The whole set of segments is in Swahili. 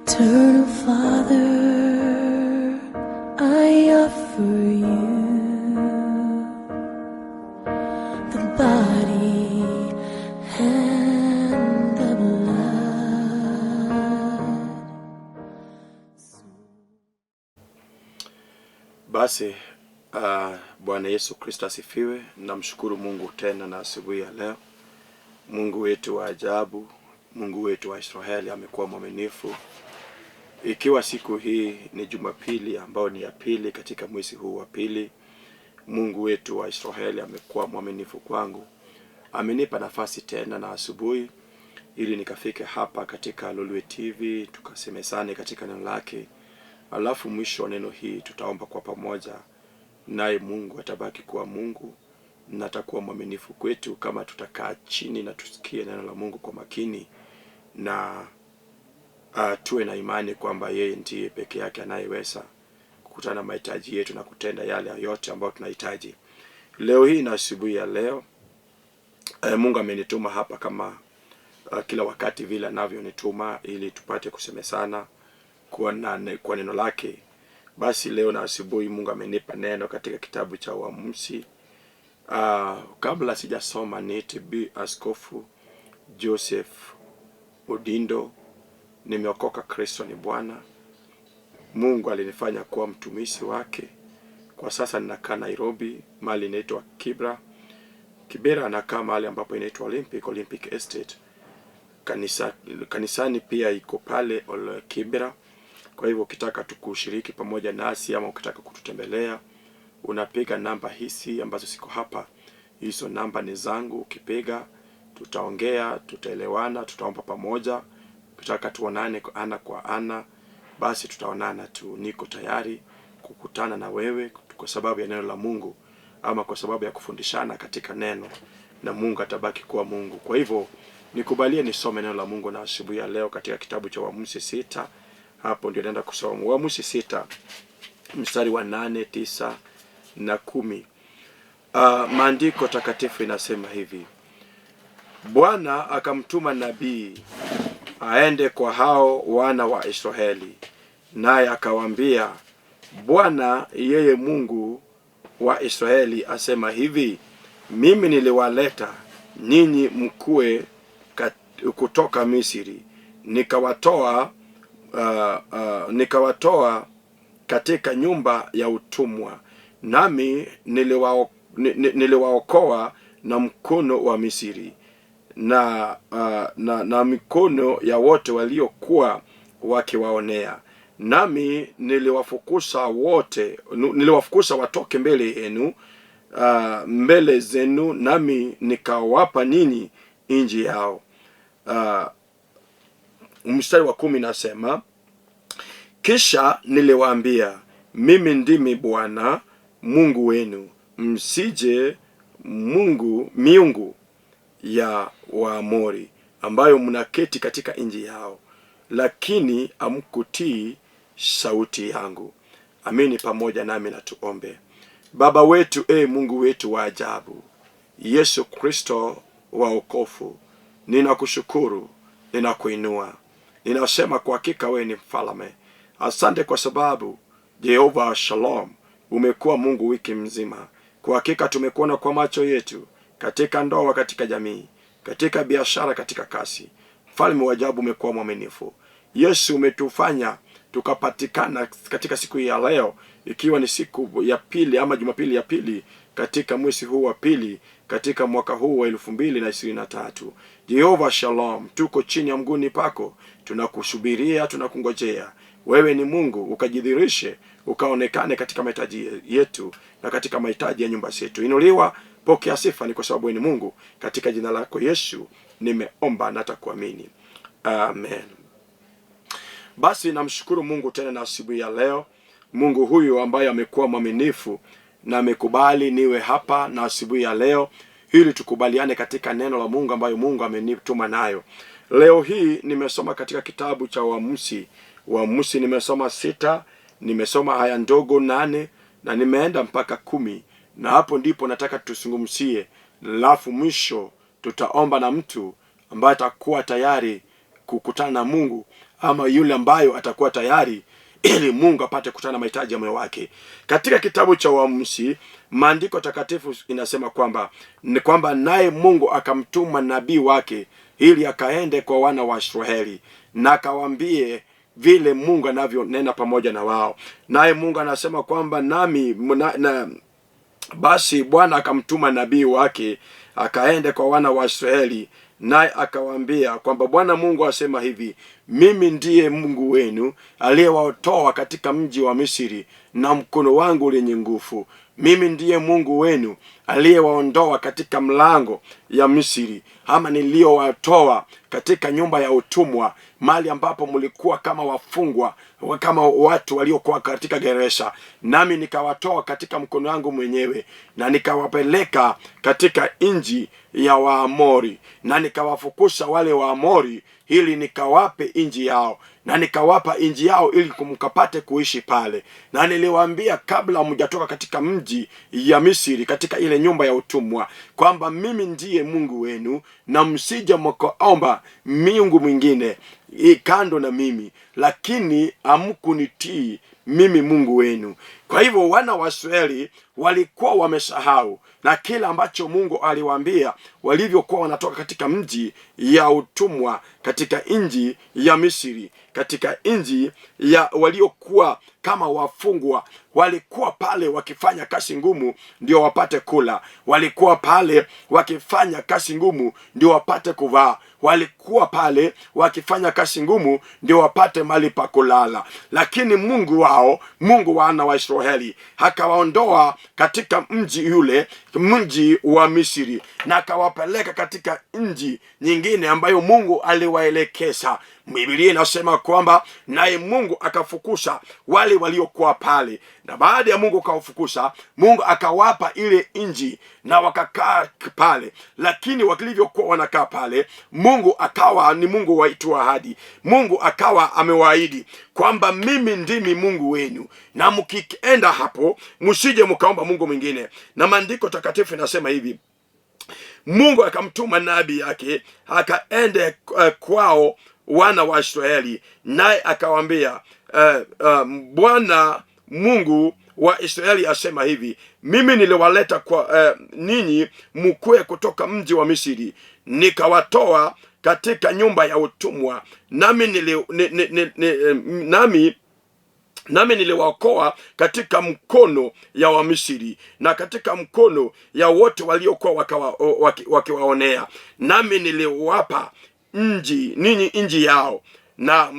Eternal Father, I offer you the body and the blood. Basi Bwana Yesu Kristo asifiwe. Namshukuru Mungu tena na asubuhi ya leo. Mungu wetu wa ajabu, Mungu wetu wa Israeli amekuwa mwaminifu. Ikiwa siku hii ni Jumapili ambayo ni ya pili katika mwezi huu wa pili, Mungu wetu wa Israeli amekuwa mwaminifu kwangu, amenipa nafasi tena na asubuhi ili nikafike hapa katika Lolwe TV tukasemezane katika neno lake, alafu mwisho wa neno hii tutaomba kwa pamoja, naye Mungu atabaki kuwa Mungu na atakuwa mwaminifu kwetu kama tutakaa chini na tusikie neno la Mungu kwa makini na tuwe na imani kwamba yeye ndiye peke yake anayeweza kukutana na mahitaji yetu na kutenda yale yote ambayo tunahitaji. Leo hii na asubuhi ya leo Mungu amenituma hapa kama kila wakati vile anavyonituma ili tupate kusemesana kwa neno lake. Basi leo na asubuhi Mungu amenipa neno katika kitabu cha Waamuzi. Kabla sijasoma niite Bi Askofu Joseph Odindo. Nimeokoka, Kristo ni Bwana. Mungu alinifanya kuwa mtumishi wake. Kwa sasa ninakaa Nairobi, mahali inaitwa Kibra. Kibera anakaa mahali ambapo inaitwa Olympic Estate. Kanisani pia iko pale Kibra. Kwa hivyo ukitaka tukushiriki pamoja nasi ama ukitaka kututembelea, unapiga namba hizi ambazo ziko hapa. Hizo namba ni zangu, ukipiga tutaongea, tutaelewana, tutaomba pamoja. Ukitaka tuonane ana kwa ana, basi tutaonana tu. Niko tayari kukutana na wewe kwa sababu ya neno la Mungu ama kwa sababu ya kufundishana katika neno, na Mungu atabaki kuwa Mungu. Kwa hivyo nikubalie nisome neno la Mungu na asubuhi ya leo katika kitabu cha Waamuzi 6. Hapo ndio naenda kusoma Waamuzi 6 mstari wa 8, 9 na 10. Maandiko takatifu inasema hivi: Bwana akamtuma nabii aende kwa hao wana wa Israeli, naye akawaambia, Bwana yeye Mungu wa Israeli asema hivi, mimi niliwaleta ninyi mkue kutoka Misri, nikawatoa katika nyumba ya utumwa, nami niliwaokoa na mkono wa Misri na mikono ya wote waliokuwa wakiwaonea, nami niliwafukuza wote, niliwafukuza watoke mbele yenu, mbele zenu, nami nikawapa ninyi nchi yao. Mstari wa 10 nasema, kisha niliwaambia, mimi ndimi Bwana Mungu wenu, msije mungu miungu ya Waamori ambayo mnaketi katika nchi yao, lakini hamkutii sauti yangu. Amini pamoja nami na tuombe. Baba wetu, Mungu wetu wa ajabu, Yesu Kristo wa wokovu, ninakushukuru, ninakuinua, ninasema kwa hakika wewe ni mfalme. Asante kwa sababu Jehova Shalom umekuwa Mungu wiki mzima. Kwa hakika tumekuona kwa macho yetu katika ndoa, katika jamii, katika biashara, katika kasi. Mfalme wa ajabu umekuwa mwaminifu. Yesu, umetufanya tukapatikana katika siku hii ya leo, ikiwa ni siku ya pili ama Jumapili ya pili katika mwezi huu wa pili katika mwaka huu wa 2023. Jehova Shalom, tuko chini ya mguuni pako, tunakusubiria, tunakungojea. Wewe ni Mungu, ukajidhihirishe, ukaonekane katika mahitaji yetu na katika mahitaji ya nyumba zetu. Inuliwa, pokea sifa, ni kwa sababu wewe ni Mungu. Katika jina lako Yesu nimeomba na takuamini, amen. Basi namshukuru Mungu tena na asubuhi ya leo, Mungu huyu ambaye amekuwa mwaminifu na amekubali niwe hapa na asubuhi ya leo ili tukubaliane katika neno la Mungu ambayo Mungu amenituma nayo. Leo hii nimesoma katika kitabu cha Waamuzi. Waamuzi nimesoma 6, nimesoma aya ndogo 8 na nimeenda mpaka 10, na hapo ndipo nataka tuzungumzie, alafu mwisho tutaomba na mtu ambaye atakuwa tayari kukutana na Mungu ama yule ambayo atakuwa tayari ili Mungu apate kutana na mahitaji ya moyo wake. Katika kitabu cha Waamuzi, maandiko takatifu inasema kwamba ni kwamba naye Mungu akamtuma nabii wake ili akaende kwa wana wa Israeli na akawaambie vile Mungu anavyonena pamoja na wao. Naye Mungu anasema kwamba nami na, basi Bwana akamtuma nabii wake akaende kwa wana wa Israeli, naye akawaambia kwamba Bwana Mungu asema hivi, mimi ndiye Mungu wenu aliyewatoa katika mji wa Misri na mkono wangu lenye nguvu. Mimi ndiye Mungu wenu aliyewaondoa katika mlango ya Misri, ama niliyowatoa katika nyumba ya utumwa, mahali ambapo mlikuwa kama wafungwa, kama watu waliokuwa katika gereza, nami nikawatoa katika mkono wangu mwenyewe na nikawapeleka katika nchi ya Waamori, na nikawafukusa wale Waamori ili nikawape nchi yao, na nikawapa nchi yao ili mkapate kuishi pale. Na niliwaambia kabla mjatoka katika mji ya Misri, katika ile nyumba ya utumwa, kwamba mimi ndiye Mungu wenu, na msije mkaomba miungu mwingine kando na mimi, lakini hamkunitii mimi Mungu wenu. Kwa hivyo wana wa Israeli walikuwa wamesahau na kila ambacho Mungu aliwaambia walivyokuwa wanatoka katika mji ya utumwa, katika nchi ya Misri, katika nchi ya waliokuwa kama wafungwa. Walikuwa pale wakifanya kazi ngumu ndio wapate kula, walikuwa pale wakifanya kazi ngumu ndio wapate kuvaa, walikuwa pale wakifanya kazi ngumu ndio wapate mali pa kulala. Lakini Mungu wao, Mungu wa wana wa Israeli, akawaondoa katika mji yule, mji wa Misri, na akawapeleka katika nchi nyingine ambayo Mungu aliwaelekeza. Biblia inasema kwamba naye Mungu akafukusa wale waliokuwa pale, na baada ya Mungu akawafukusa, Mungu akawapa ile nchi na wakakaa pale. Lakini walivyokuwa wanakaa pale, Mungu akawa ni Mungu waitu ahadi. Mungu akawa amewaahidi kwamba mimi ndimi Mungu wenu, na mkienda hapo msije mkaomba Mungu mwingine. Na maandiko takatifu inasema hivi, Mungu akamtuma nabii yake akaende kwao wana wa Israeli, naye akawaambia, Bwana Mungu wa Israeli asema hivi, mimi niliwaleta kwa ninyi mkwe kutoka mji wa Misri, nikawatoa katika nyumba ya utumwa, nami nami niliwaokoa katika mkono ya Wamisri na katika mkono ya wote waliokuwa wakiwaonea, nami niliwapa nji ninyi nji yao, na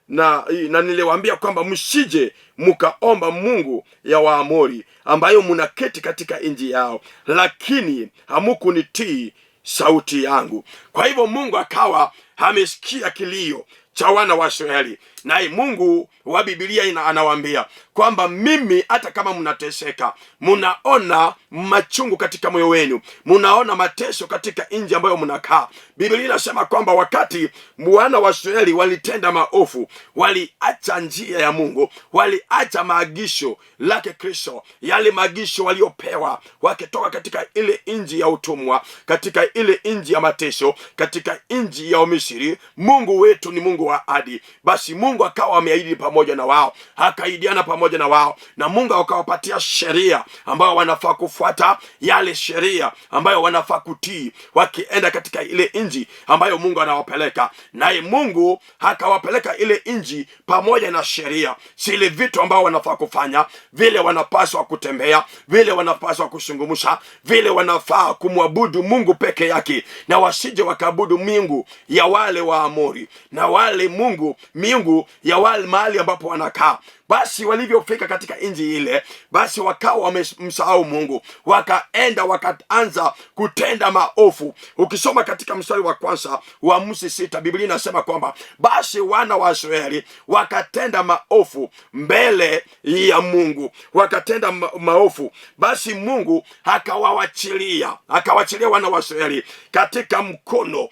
na niliwaambia kwamba msije mkaomba Mungu ya Waamori ambayo munaketi katika nchi yao, lakini hamukunitii sauti yangu. Kwa hivyo Mungu akawa amesikia kilio cha wana wa Israeli, naye Mungu wa Biblia anawaambia kwamba mimi, hata kama mnateseka, mnaona machungu katika moyo wenu, mnaona mateso katika nchi ambayo mnakaa. Biblia inasema kwamba wakati wana wa Israeli walitenda maovu, waliacha njia ya Mungu, waliacha maagisho lake Kristo, yale maagisho waliopewa wakitoka katika ile nchi ya utumwa, katika ile nchi ya mateso, katika nchi ya Misri. Mungu wetu ni Mungu wa ahadi. Basi Mungu akawa ameahidi pamoja na wao, akaidiana pamoja na wao, na Mungu akawapatia sheria ambayo wanafaa kufuata, yale sheria ambayo wanafaa kutii wakienda katika ile nchi ambayo Mungu anawapeleka. Naye Mungu akawapeleka ile nchi pamoja na sheria, zile vitu ambao wanafaa kufanya, vile wanapaswa kutembea, vile wanapaswa kusungumsha, vile wanafaa kumwabudu Mungu peke yake, na wasije wakaabudu miungu ya wale Waamori na wale mungu miungu ya wale mahali ambapo wanakaa. Basi walivyofika katika nchi ile, basi wakawa wamemsahau Mungu, wakaenda wakaanza kutenda maovu. Ukisoma katika mstari wa kwanza wa Waamuzi 6, Biblia inasema kwamba basi wana wa Israeli wakatenda maovu mbele ya Mungu, wakatenda maovu. Basi Mungu akawawachilia, akawachilia wana wa Israeli katika mkono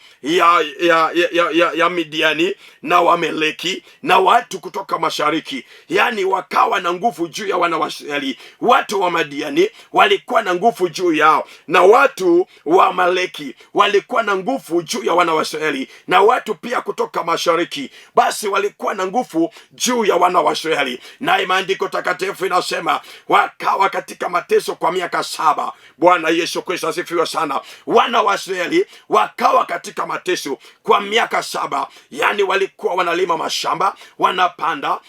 ya Midiani na Wameleki na watu kutoka mashariki, yani Yaani wakawa na nguvu juu ya wana wa Israeli. Watu wa Madiani walikuwa na nguvu juu yao, na watu wa Amaleki walikuwa na nguvu juu ya wana wa Israeli, na watu pia kutoka mashariki, basi walikuwa na nguvu juu ya wana wa Israeli. Naye maandiko takatifu inasema wakawa katika mateso kwa miaka 7. Bwana Yesu Kristo asifiwe sana. Wana wa Israeli wakawa katika mateso kwa miaka 7, yaani walikuwa wanalima mashamba, wanapanda,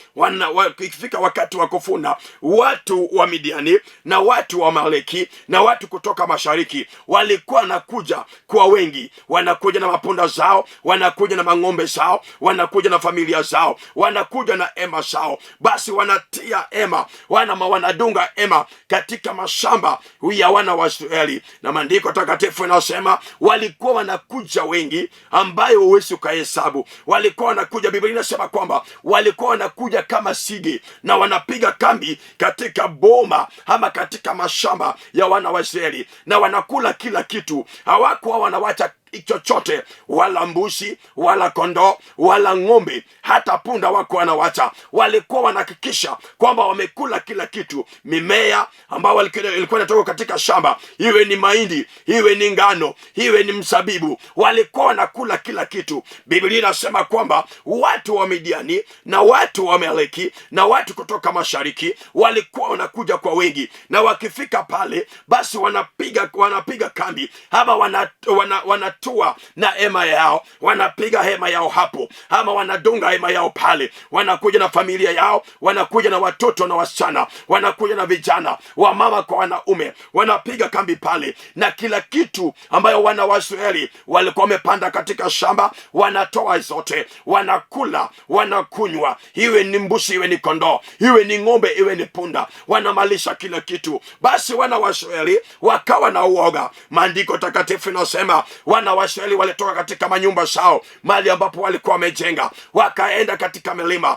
ikifika wakati wa kuvuna, watu wa Midiani na watu wa Amaleki na watu kutoka mashariki walikuwa wanakuja kwa wengi, wanakuja na mapunda zao, wanakuja na mang'ombe zao, wanakuja na familia zao, wanakuja na hema zao. Basi wanatia hema, wanadunga hema katika mashamba ya wana wa Israeli, na maandiko takatifu yanasema walikuwa wanakuja wengi ambayo huwezi ukahesabu. Walikuwa wanakuja, Biblia inasema kwamba walikuwa wanakuja kama sigi na wanapiga kambi katika boma ama katika mashamba ya wana wa Israeli, na wanakula kila kitu. Hawakuwa wanawacha chochote, wala mbuzi wala kondoo wala ng'ombe, hata punda wako wanawacha. Walikuwa wanahakikisha kwamba wamekula kila kitu, mimea ambayo ilikuwa inatoka katika shamba, iwe ni mahindi, iwe ni ngano, iwe ni mzabibu, walikuwa wanakula kila kitu. Biblia inasema kwamba watu wa Midiani na watu wa Amaleki na watu kutoka mashariki walikuwa wanakuja kwa wengi, na wakifika pale basi wanapiga kambi ama wanatua na hema yao, wanapiga hema yao hapo, ama wanadunga hema yao pale. Wanakuja na familia yao, wanakuja na watoto na wasichana, wanakuja na vijana, wamama kwa wanaume, wanapiga kambi pale, na kila kitu ambayo wana wa Israeli walikuwa wamepanda katika shamba wanatoa zote, wanakula, wanakunywa, iwe ni mbuzi, iwe ni kondoo, iwe ni ng'ombe, iwe ni punda, wanamalisha kila kitu. Basi wana wa Israeli wakawa na uoga. Maandiko takatifu inasema wana wa Israeli walitoka katika manyumba zao, mahali ambapo walikuwa wamejenga, wakaenda katika milima,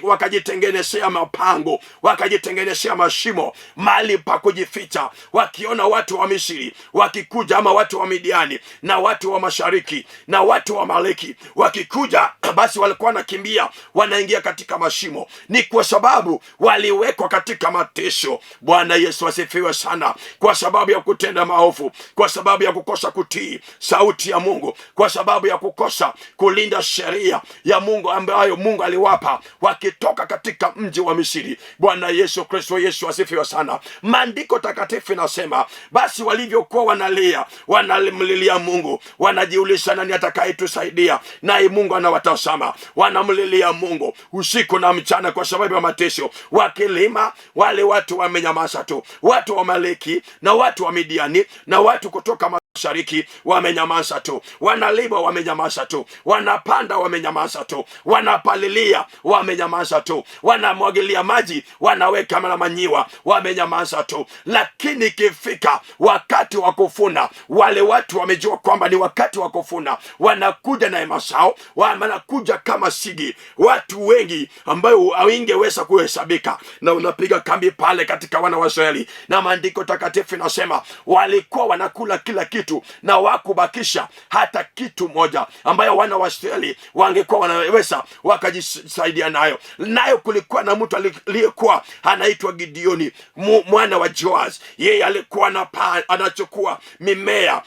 wakajitengenezea mapango, wakajitengenezea mashimo, mahali pa kujificha, wakiona watu wa Misri wakikuja, ama watu wa Midiani na watu wa mashariki na watu wa Amaleki wakikuja, basi walikuwa wanakimbia, wanaingia katika mashimo. Ni kwa sababu waliwekwa katika mateso. Bwana Yesu asifiwe sana. Kwa sababu ya kutenda maovu, kwa sababu ya kukosa kutii sauti ya Mungu, kwa sababu ya kukosa kulinda sheria ya Mungu ambayo Mungu aliwapa wakitoka katika mji wa Misri. Bwana Yesu Kristo, Yesu asifiwe sana. Maandiko takatifu inasema basi walivyokuwa wanalia, wanamlilia Mungu, wanajiuliza nani atakayetusaidia, naye Mungu anawatazama. Wanamlilia Mungu usiku na mchana kwa sababu ya mateso. Wakilima wale watu wamenyamaza tu, watu wa Amaleki na watu wa Midiani na watu kutoka mashariki wamenyamaza tu, wanalima wamenyamaza tu, wanapanda wamenyamaza tu, wanapalilia wamenyamaza tu, wanamwagilia maji, wanaweka na manyiwa wamenyamaza tu. Lakini ikifika wakati wa kuvuna, wale watu wamejua kwamba ni wakati wa kuvuna, wanakuja na hema zao, wanakuja kama sigi, watu wengi ambayo hawingeweza kuhesabika, na unapiga kambi pale katika wana wa Israeli. Na maandiko takatifu inasema walikuwa wanakula kila kitu na wakubakisha hata kitu moja ambayo wana wa Israeli wangekuwa wanaweza wakajisaidia nayo. Nayo kulikuwa na mtu aliyekuwa anaitwa Gideoni, mwana wa Joas. Yeye alikuwa anachukua mimea,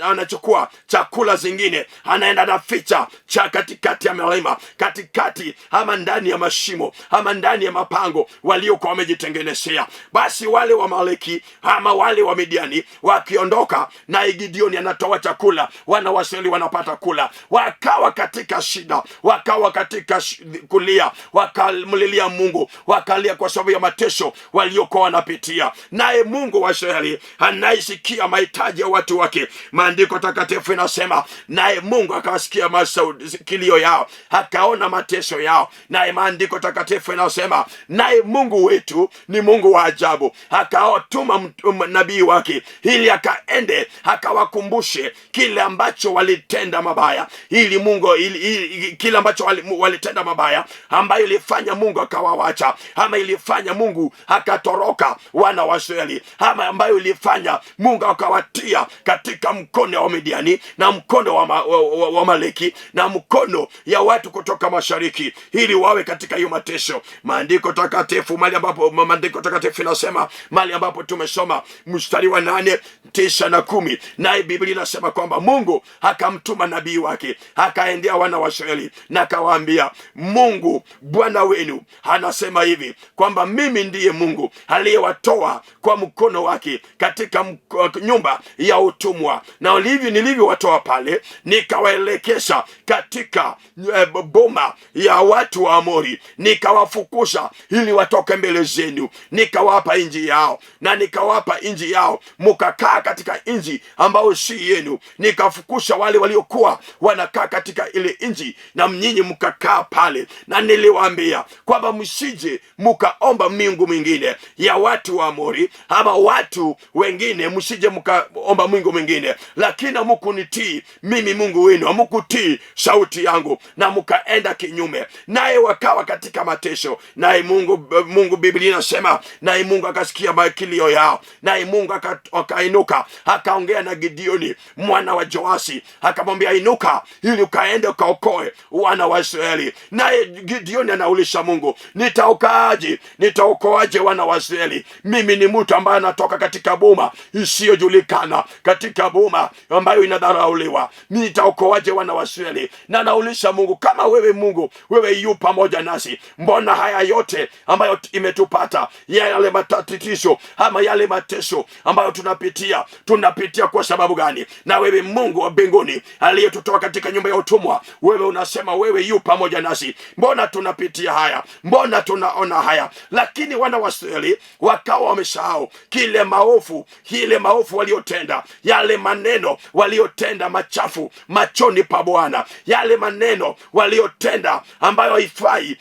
anachukua chakula zingine, anaenda anaficha cha katikati ya milima, katikati ama ndani ya mashimo ama ndani ya mapango waliokuwa wamejitengenezea. Basi wale wa Amaleki ama wale wa Midiani wakiondoka, na Gideoni anatoa chakula, wana wa Israeli wanapata kula. Wakawa katika shida, wakawa katika kulia, wakamlilia Mungu, wakalia kwa sababu ya mateso waliokuwa wanapitia. Naye Mungu wa Israeli anayesikia mahitaji ya watu wake, maandiko takatifu inasema naye Mungu akawasikia kilio yao, akaona mateso yao. Naye maandiko takatifu inasema naye Mungu wetu ni Mungu wa ajabu, akawatuma nabii wake ili akaende Akawakumbushe kile ambacho walitenda mabaya, ili Mungu kile ambacho walitenda mabaya ambayo ilifanya Mungu akawawacha, ama ilifanya Mungu akatoroka wana wa Israeli, ama ambayo ilifanya Mungu akawatia katika mkono wa Midiani na mkono wa Maleki na mkono ya watu kutoka mashariki, ili wawe katika hiyo mateso. Maandiko takatifu mahali ambapo maandiko takatifu inasema, mahali ambapo tumesoma mstari wa 8, 9 na 10, naye Biblia inasema kwamba Mungu akamtuma nabii wake akaendea wana wa Israeli na akawaambia, Mungu Bwana wenu anasema hivi kwamba mimi ndiye Mungu aliyewatoa kwa mkono wake katika nyumba ya utumwa, na nilivyowatoa pale nikawaelekesha katika boma ya watu wa Amori, nikawafukusha ili watoke mbele zenu, nikawapa nchi yao, na nikawapa nchi yao, mukakaa katika nchi ambayo si yenu, nikafukusha wale waliokuwa wanakaa katika ile nchi, na nyinyi mkakaa pale. Na niliwaambia kwamba msije mukaomba miungu mingine ya watu wa Amori ama watu wengine, msije mkaomba miungu mingine, lakini hamukunitii mimi Mungu wenu, hamukutii sauti yangu, na mkaenda kinyume naye, wakawa katika mateso. Naye Mungu, Biblia inasema, naye Mungu akasikia makilio yao, naye Mungu akainuka akaongea na Gideoni mwana wa Joasi, akamwambia, inuka ili ukaende ukaokoe wana wa Israeli. Naye Gideoni anaulisha Mungu, nitaokoaje? Nitaokoaje wana wa Israeli? Mimi ni mtu ambaye anatoka katika boma isiyojulikana, katika boma ambayo inadharauliwa. Nitaokoaje wana wa Israeli? Na anaulisha Mungu, kama wewe Mungu, wewe yu pamoja nasi, mbona haya yote ambayo imetupata, yale matatizo ama yale mateso ambayo tunapitia kwa sababu gani? Na wewe Mungu wa mbinguni aliyetutoa katika nyumba ya utumwa, wewe unasema wewe yu pamoja nasi, mbona tunapitia haya? Mbona tunaona haya? Lakini wana wa Israeli wakawa wamesahau kile maovu waliotenda, yale maneno waliotenda machafu machoni pa Bwana, yale maneno waliotenda ambayo haifai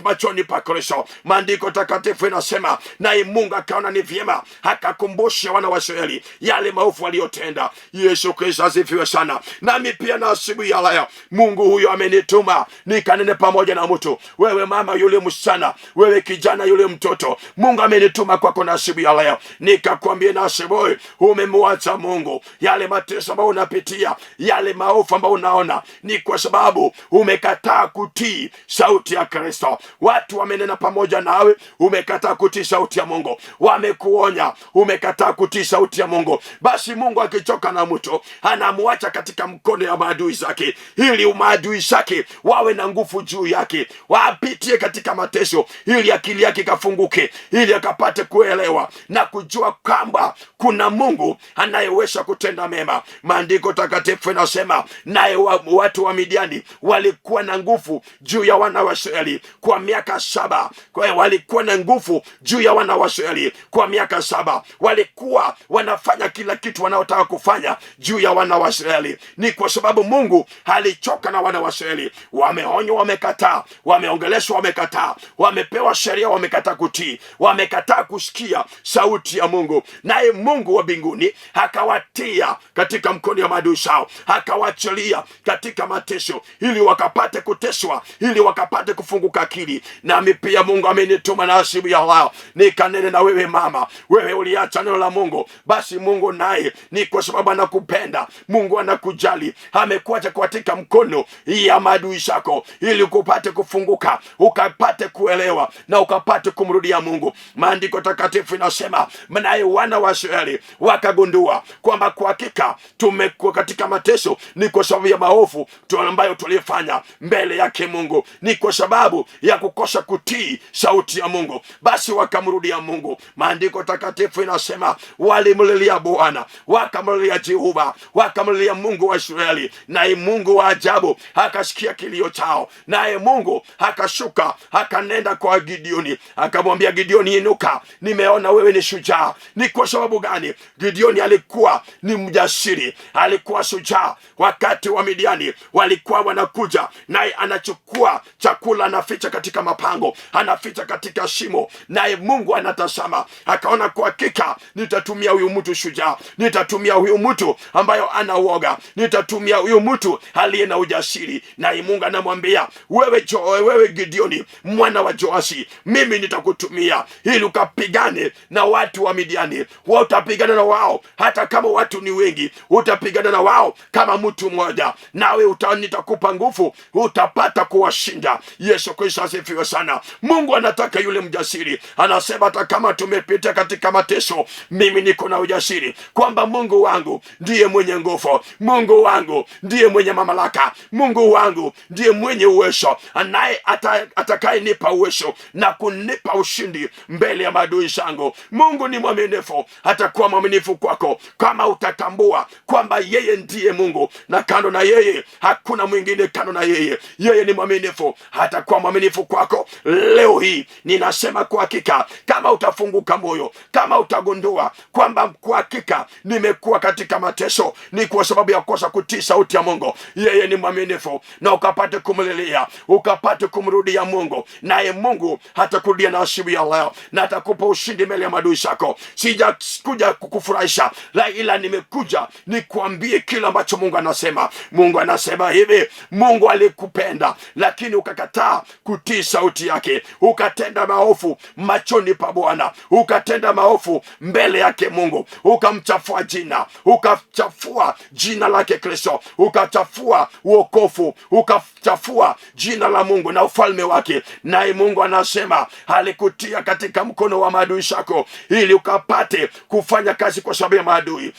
machoni pa Kristo. Maandiko takatifu inasema, naye Mungu akaona ni vyema akakumbusha wana wa Israeli yale maovu waliotenda. Yesu Kristo asifiwe sana. Nami pia na asubuhi ya leo Mungu huyo amenituma nikanene pamoja na mtu. Wewe mama, yule msichana, wewe kijana, yule mtoto, Mungu amenituma kwako na asubuhi ya leo nikakwambia, na asubuhi umemwacha Mungu. Yale mateso ambayo unapitia, yale maovu ambayo unaona, ni kwa sababu umekataa kutii sauti ya Kristo. Watu wamenena pamoja nawe, umekataa kutii sauti ya Mungu. Wamekuonya, umekataa kutii sauti ya Mungu. Basi Mungu akichoka na mtu anamwacha katika mkono ya maadui zake, ili maadui zake wawe na nguvu juu yake, wapitie katika mateso, ili akili yake ikafunguke, ili akapate kuelewa na kujua kwamba kuna Mungu anayeweza kutenda mema. Maandiko takatifu inasema, naye watu wa Midiani walikuwa na nguvu juu ya wana wa Israeli kwa miaka 7. Kwa hiyo walikuwa na nguvu juu ya wana wa Israeli kwa miaka 7. Walikuwa wanafanya kila kitu wanaotaka kufanya juu ya wana wa Israeli. Ni kwa sababu Mungu alichoka na wana wa Israeli. Wameonywa, wamekataa, wameongeleshwa, wamekataa, wamepewa sheria, wamekataa kutii, wamekataa kusikia sauti ya Mungu. Naye Mungu wa mbinguni akawatia katika mkono ya maadui zao, akawachilia katika mateso, ili wakapate kuteswa, ili wakapate kufunguka akili. Nami pia Mungu amenituma na asubuhi ya leo nikanene na wewe mama, wewe uliacha neno la Mungu, basi Mungu naye ni kwa sababu anakupenda, Mungu anakujali, amekuacha katika mkono ya maadui zako, ili ukapate kufunguka, ukapate kuelewa na ukapate kumrudia Mungu. Maandiko takatifu inasema, naye wana wa Israeli wakagundua kwamba kwa hakika tumekuwa katika mateso ni kwa sababu ya maovu ambayo tulifanya mbele yake Mungu, ni kwa sababu ya kukosa kutii sauti ya Mungu. Basi wakamrudia Mungu. Maandiko takatifu inasema walimlilia Bwana, wakamlilia Jehova, wakamlilia Mungu wa Israeli, naye Mungu wa ajabu akasikia kilio chao, naye Mungu akashuka akanenda kwa Gideoni, akamwambia Gideoni, inuka, nimeona wewe ni shujaa. Ni kwa sababu gani? Gideoni alikuwa ni mjasiri, alikuwa shujaa. Wakati wa Midiani walikuwa wanakuja, naye anachukua chakula, anaficha katika mapango, anaficha katika shimo, naye Mungu anatazama, akaona kwa hakika nitatumia huyu mtu shujaa, nitatumia Nitatumia huyu mtu ambayo ana uoga, nitatumia huyu mtu aliye na ujasiri. Naye Mungu anamwambia wewe Gideoni mwana wa Joasi, mimi nitakutumia ili ukapigane na watu wa Midiani. Wao utapigana na wao hata kama watu ni wengi, utapigana na wao kama mtu mmoja, nawe nitakupa nguvu, utapata kuwashinda. Yesu Kristo asifiwe sana. Mungu anataka yule mjasiri, anasema hata kama tumepita katika mateso, mimi niko na ujasiri kwamba Mungu wangu ndiye mwenye nguvu, Mungu wangu ndiye mwenye mamlaka, Mungu wangu ndiye mwenye uwezo, anaye atakayenipa uwezo na kunipa ushindi mbele ya maadui zangu. Mungu ni mwaminifu, atakuwa mwaminifu kwako kama utatambua kwamba yeye ndiye Mungu na kando na yeye hakuna mwingine kando na yeye. Yeye ni mwaminifu, atakuwa mwaminifu kwako. Leo hii ninasema kwa hakika, kama utafunguka moyo, kama utagundua kwamba kwa hakika nimekuwa katika mateso ni kwa sababu ya kukosa kutii sauti ya Mungu, yeye ni mwaminifu, na ukapate kumlilia, ukapate kumrudia Mungu, naye Mungu hatakurudia na asubuhi ya leo, na atakupa ushindi mbele ya maadui zako. Sijakuja kukufurahisha, la, ila nimekuja nikuambie kile ambacho Mungu anasema. Mungu anasema hivi, Mungu alikupenda lakini ukakataa kutii sauti yake, ukatenda maovu machoni pa Bwana, ukatenda maovu mbele yake Mungu, ukamchafua jina, ukachafua jina lake Kristo, ukachafua uokofu, ukachafua jina la Mungu na ufalme wake. Naye Mungu anasema alikutia katika mkono wa maadui zako ili ukapate kufanya kazi kwa sababu ya maadui.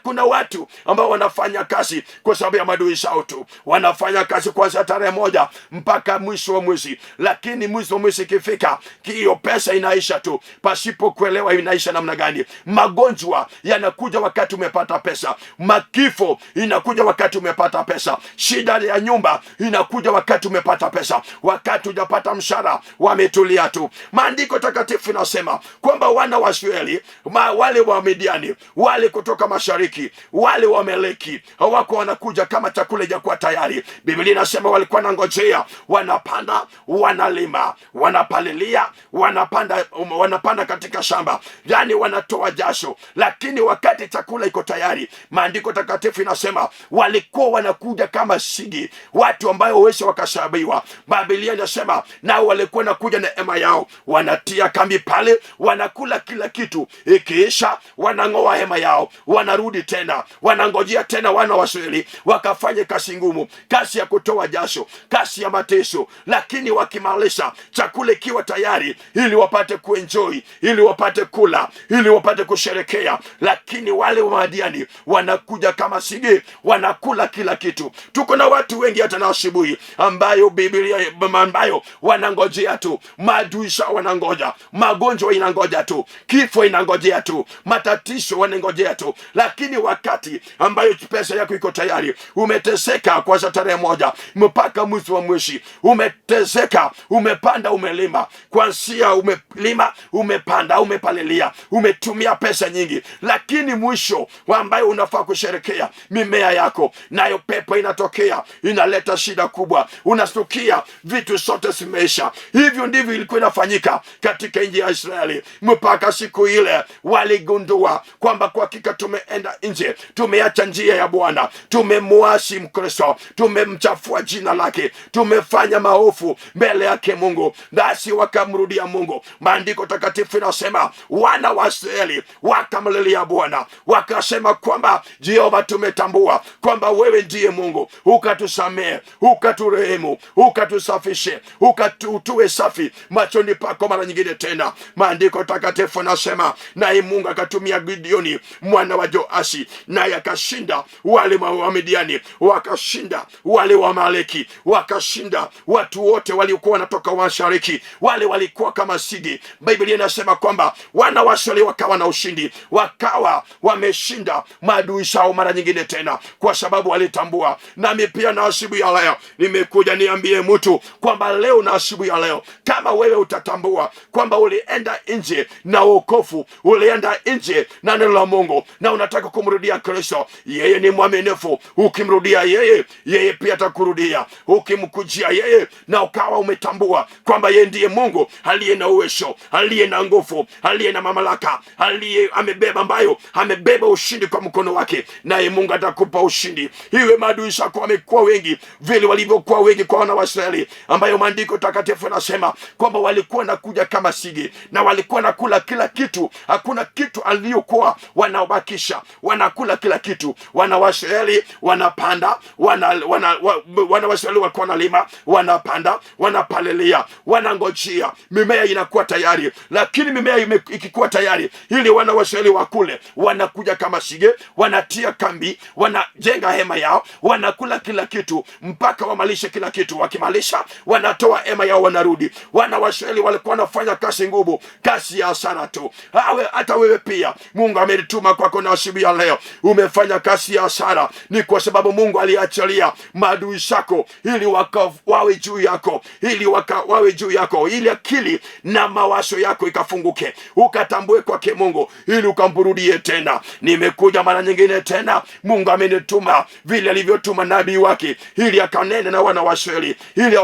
Kuna watu ambao wanafanya kazi kwa sababu ya maadui zao tu, wanafanya kazi kuanzia tarehe 1 mpaka mwisho wa mwezi, lakini mwisho wa mwezi ikifika, hiyo pesa inaisha tu, pasipo kuelewa inaisha namna gani. Magonjwa yanakuja wakati umepata pesa, makifo inakuja wakati umepata pesa, shida ya nyumba inakuja wakati umepata pesa, wakati hujapata mshahara wametulia tu. Maandiko takatifu inasema kwamba wana wa Israeli, wale wa Midiani, wale kutoka mashariki, wale wa Meleki hawako wanakuja kama chakula haijakuwa tayari. Biblia inasema walikuwa wanangojea, wanapanda, wanalima, wanapalilia, wanapanda katika shamba, yani wanatoa jasho, lakini wakati chakula iko tayari, maandiko takatifu inasema walikuwa wanakuja kama sigi, watu ambayo waweze wakasabiwa. Biblia inasema nao walikuwa wanakuja na hema yao, wanatia kambi pale, wanakula kila kitu, ikiisha wanang'oa hema yao, wanarudi tena, wanangojea tena wana wa Israeli wakafanye kazi ngumu, kazi ya kutoa jasho, kazi ya mateso, lakini wakimaliza chakula ikiwa tayari, ili wapate kuenjoy, ili wapate kula, ili wapate kusherekea. Lakini wale wa Madiani wanakuja kama sige, wanakula kila kitu. Tuko na watu wengi hata na asubuhi ambayo Biblia ambayo wanangojea tu, maadui zao wanangoja, magonjwa inangoja tu, kifo inangojea tu, matatizo wanangojea tu, lakini wakati ambayo pesa yako iko tayari, umeteseka kwanza tarehe 1 mpaka mwezi wa mwezi, umeteseka, umepanda, umelima, kwanzia umelima, umepanda, umepalilia, umetumia pesa nyingi, lakini mwisho ambayo unafaa kusherekea mimea yako, nayo pepo inatokea, inaleta shida kubwa, unastukia vitu zote zimeisha. Hivyo ndivyo ilikuwa inafanyika katika nchi ya Israeli mpaka siku ile waligundua kwamba kwa hakika tumeenda nje, tumeacha njia ya Bwana, tumemwasi Mkristo, tumemchafua jina lake, tumefanya maovu mbele yake Mungu, basi wakamrudia Mungu. Maandiko takatifu inasema wana wa Israeli wakamlilia Bwana, wakasema kwamba Jehova, tumetambua kwamba wewe ndiye Mungu, ukatusamehe, ukaturehemu, ukatusafishe, ukatutue safi machoni pako mara nyingine tena. Maandiko takatifu nasema naye Mungu akatumia Gideoni mwana wa Joasi, naye akashinda wale wa Midiani, wakashinda wale wa Amaleki, wakashinda watu wote waliokuwa wanatoka mashariki, wale walikuwa kama sigi. Biblia inasema kwamba wana wa Israeli wakawa na ushindi, wakawa wameshinda maadui zao mara nyingine tena, kwa sababu walitambua. Nami pia na asubuhi ya leo nimekuja niambie mtu kwamba leo na asubuhi ya leo, kama wewe utatambua kwamba ulienda nje na wokovu, ulienda nje na neno la Mungu na unataka kumrudia Kristo, yeye ni mwaminifu. Ukimrudia yeye, yeye pia atakurudia. Ukimkujia yeye na ukawa umetambua kwamba yeye ndiye Mungu aliye na uwezo, aliye na nguvu, aliye na mamlaka, aliye amebeba ambayo amebeba Amebeba ushindi kwa mkono wake, naye Mungu atakupa ushindi. Iwe maadui zako wamekuwa wengi vile walivyokuwa wengi kwa wana wa Israeli, ambayo maandiko takatifu yanasema kwamba walikuwa nakuja kama sigi na walikuwa nakula kila kitu, hakuna kitu aliyokuwa wanaobakisha, wanakula kila kitu. Wana wa Israeli wanapanda, wana wa Israeli walikuwa wanalima, wanapanda, wanapalilia, wanangojea mimea inakuwa tayari, lakini mimea ikikuwa tayari ili wana wa Israeli wakule, wanakuja kama sige, wanatia kambi, wanajenga hema yao, wanakula kila kitu mpaka wamalishe kila kitu. Wakimalisha wanatoa hema yao, wanarudi. Wana wa Israeli walikuwa wanafanya kazi ngumu, kazi ya hasara tu. Hata wewe pia Mungu amelituma kwako na asubuhi ya leo umefanya kazi ya hasara, ni kwa sababu Mungu aliachilia maadui zako ili wawe juu yako, ili wawe juu yako, ili akili na mawazo yako ikafunguke, ukatambue kwake Mungu, ili ukamrudie tena. Nimekuja mara nyingine tena, Mungu amenituma vile alivyotuma nabii wake, ili akanene na wana wa Israeli, ili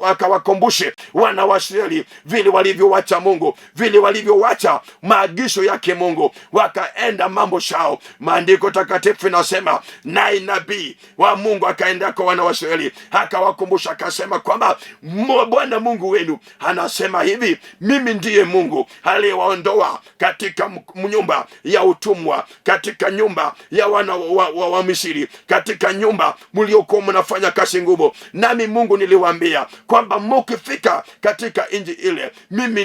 akawakumbushe wana wa Israeli vile walivyowacha Mungu, vile walivyowacha maagizo yake Mungu, wakaenda mambo shao. Maandiko takatifu inasema, naye nabii wa Mungu akaenda kwa wana wa Israeli akawakumbusha, akasema kwamba Bwana Mungu wenu anasema hivi, mimi ndiye Mungu aliyewaondoa katika nyumba ya utumwa, katika nyumba ya wana wa Misri, katika nyumba mliokuwa mnafanya kazi ngumu. Nami Mungu niliwaambia kwamba mukifika katika nchi ile, mimi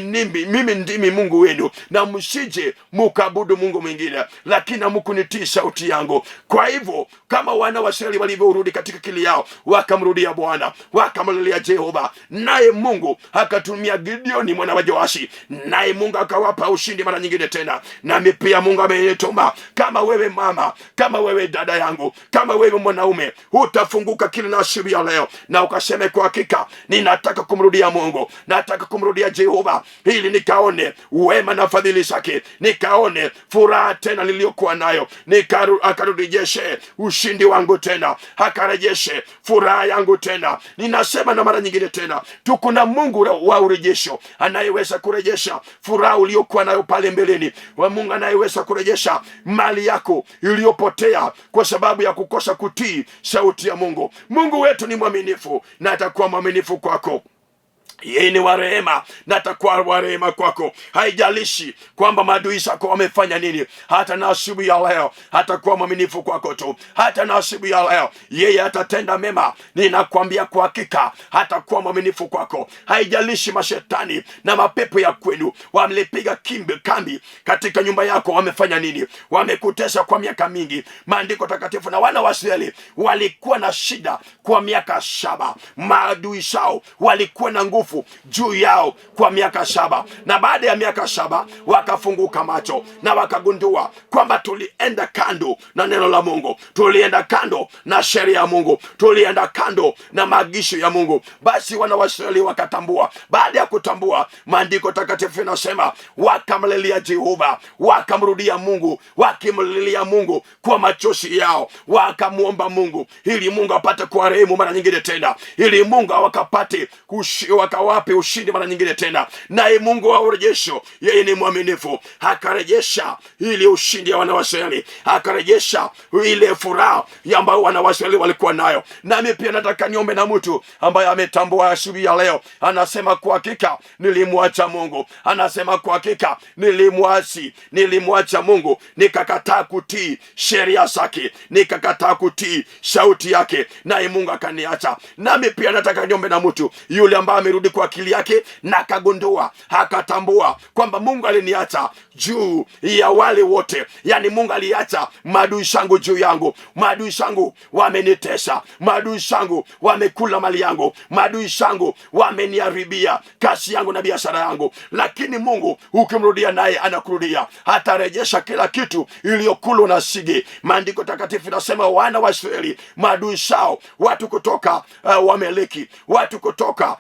ndimi Mungu wenu, na msije mukaabudu mungu mwingine, lakini hamkunitii sauti yangu. Kwa hivyo kama wana wa Israeli walivyorudi katika kili yao, wakamrudia Bwana, wakamlilia Jehova, naye Mungu akatumia Gideoni mwana wa Joashi, naye Mungu akawapa ushindi mara nyingine tena. Nami pia Mungu amenituma, kama wewe mama, kama wewe dada yangu, kama wewe mwanaume, utafunguka kila na asubuhi ya leo na ukaseme kwa hakika, ninataka kumrudia Mungu, nataka kumrudia Jehova, ili nikaone wema na fadhili zake, nikaone furaha tena niliyokuwa nayo, akarejeshe ushindi wangu tena, akarejeshe furaha yangu tena. Ninasema na mara nyingine tena, tuko na Mungu wa urejesho anayeweza kurejesha furaha uliyokuwa nayo pale mbeleni, wa Mungu anayeweza kurejesha mali yako iliyopotea kwa sababu ya kukosa kutii sauti ya Mungu. Mungu wetu ni mwaminifu na atakuwa mwaminifu kwako. Yeye ni wa rehema na atakuwa wa rehema kwako. Haijalishi kwamba maadui zako wamefanya nini, hata na asubuhi ya leo atakuwa mwaminifu kwako tu. Hata na asubuhi ya leo yeye atatenda mema, ninakwambia kwa hakika atakuwa mwaminifu kwako. Haijalishi mashetani na mapepo ya kwenu wamelipiga kambi katika nyumba yako, wamefanya nini, wamekutesa kwa miaka mingi. Maandiko takatifu, na wana wa Israeli walikuwa na shida kwa miaka 7, maadui zao walikuwa na nguvu juu yao kwa miaka 7, na baada ya miaka 7 wakafunguka macho na wakagundua kwamba tulienda kando na neno la Mungu, tulienda kando na sheria ya Mungu, tulienda kando na maagizo ya Mungu. Basi wana wa Israeli wakatambua. Baada ya kutambua, maandiko takatifu yanasema wakamlilia Jehova, wakamrudia Mungu, wakimlilia Mungu kwa machozi yao, wakamuomba Mungu ili Mungu apate kuwarehemu mara nyingine tena, ili Mungu awakapate wakawape ushindi mara nyingine tena. Naye Mungu wa urejesho, yeye ni mwaminifu, akarejesha ile ushindi ya wana wa Israeli, akarejesha ile furaha ambayo wana wa Israeli walikuwa nayo. Nami pia nataka niombe na mtu ambaye ametambua asubuhi ya leo, anasema kwa hakika nilimwacha Mungu, anasema kwa hakika nilimwasi, nilimwacha Mungu, nikakataa kutii sheria zake, nikakataa kutii sauti yake, naye Mungu akaniacha. Nami pia nataka niombe na mtu yule ambaye amerudi kwa akili yake na akagundua, akatambua kwamba Mungu aliniacha juu ya wale wote, yani Mungu aliacha maadui zangu juu yangu, maadui zangu wamenitesa, maadui zangu wamekula mali yangu, maadui zangu wameniharibia kazi yangu na biashara yangu. Lakini Mungu ukimrudia naye anakurudia, atarejesha kila kitu iliyokulwa na sige. Maandiko takatifu inasema wana wa Israeli maadui zao, watu kutoka Wameleki, watu kutoka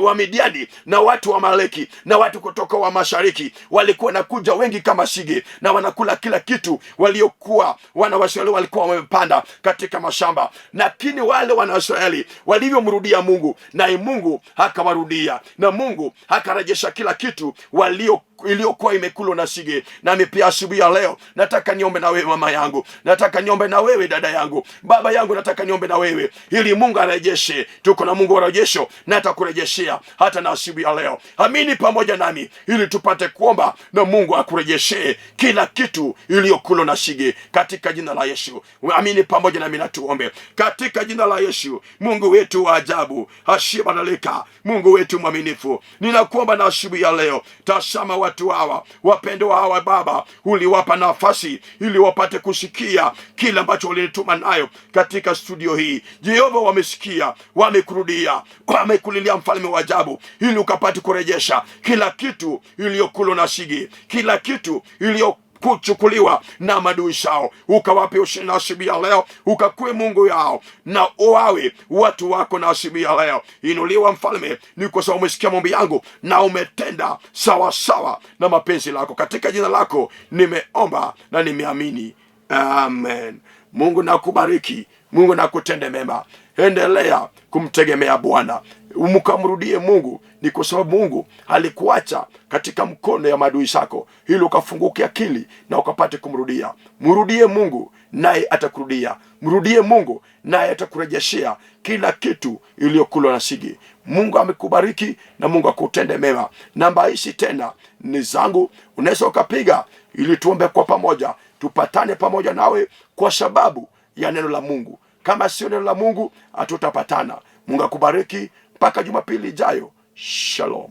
Wamidiani na watu wa Maleki na watu kutoka wa mashariki walikuwa nakuja wengi kama sige, na wanakula kila kitu waliokuwa wana wa Israeli walikuwa wamepanda katika mashamba. Lakini wale wana wa Israeli walivyomrudia Mungu, naye Mungu akawarudia, na Mungu akarejesha kila kitu walio iliyokuwa imekulwa na sige. Nami pia asubuhi ya leo nataka niombe na wewe mama yangu, nataka niombe na wewe dada yangu, baba yangu, nataka niombe na wewe ili Mungu arejeshe. Tuko na Mungu wa rejesho na atakurejeshea hata na asubuhi ya leo. Amini pamoja nami ili tupate kuomba na Mungu akurejeshee kila kitu iliyokulwa na sige katika jina la Yesu. Amini pamoja nami na tuombe katika jina la Yesu. Mungu wetu wa ajabu asiyebadilika, Mungu wetu mwaminifu, ninakuomba na asubuhi ya leo, tazama watu hawa wapendwa hawa Baba, uliwapa nafasi ili wapate kusikia kile ambacho ulinituma nayo katika studio hii. Jehova, wamesikia, wamekurudia, wamekulilia mfalme wa ajabu, ili ukapate kurejesha kila kitu iliyokulwa na sigi, kila kitu iliyo kuchukuliwa na madui zao, ukawape ushindi na asubuhi ya leo, ukakuwe Mungu yao na wawe watu wako na asubuhi ya leo. Inuliwa mfalme, ni kwa sababu umesikia maombi yangu na umetenda sawa sawa na mapenzi lako. Katika jina lako nimeomba na nimeamini, amen. Mungu nakubariki, Mungu nakutende mema. Endelea kumtegemea Bwana, mkamrudie Mungu. Ni kwa sababu Mungu alikuacha katika mkono ya maadui zako ili ukafunguke akili na ukapate kumrudia. Mrudie Mungu naye atakurudia. Mrudie Mungu naye atakurejeshea kila kitu iliyokulwa na sigi. Mungu amekubariki na Mungu akutende mema. Namba hizi tena ni zangu, unaweza ukapiga ili tuombe kwa pamoja, tupatane pamoja nawe kwa sababu ya neno la Mungu. Kama sio neno la Mungu hatutapatana. Mungu akubariki mpaka Jumapili ijayo. Shalom,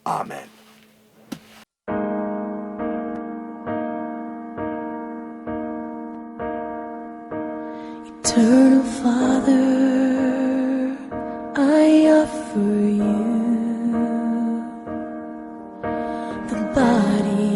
amen. Eternal Father, I offer you the body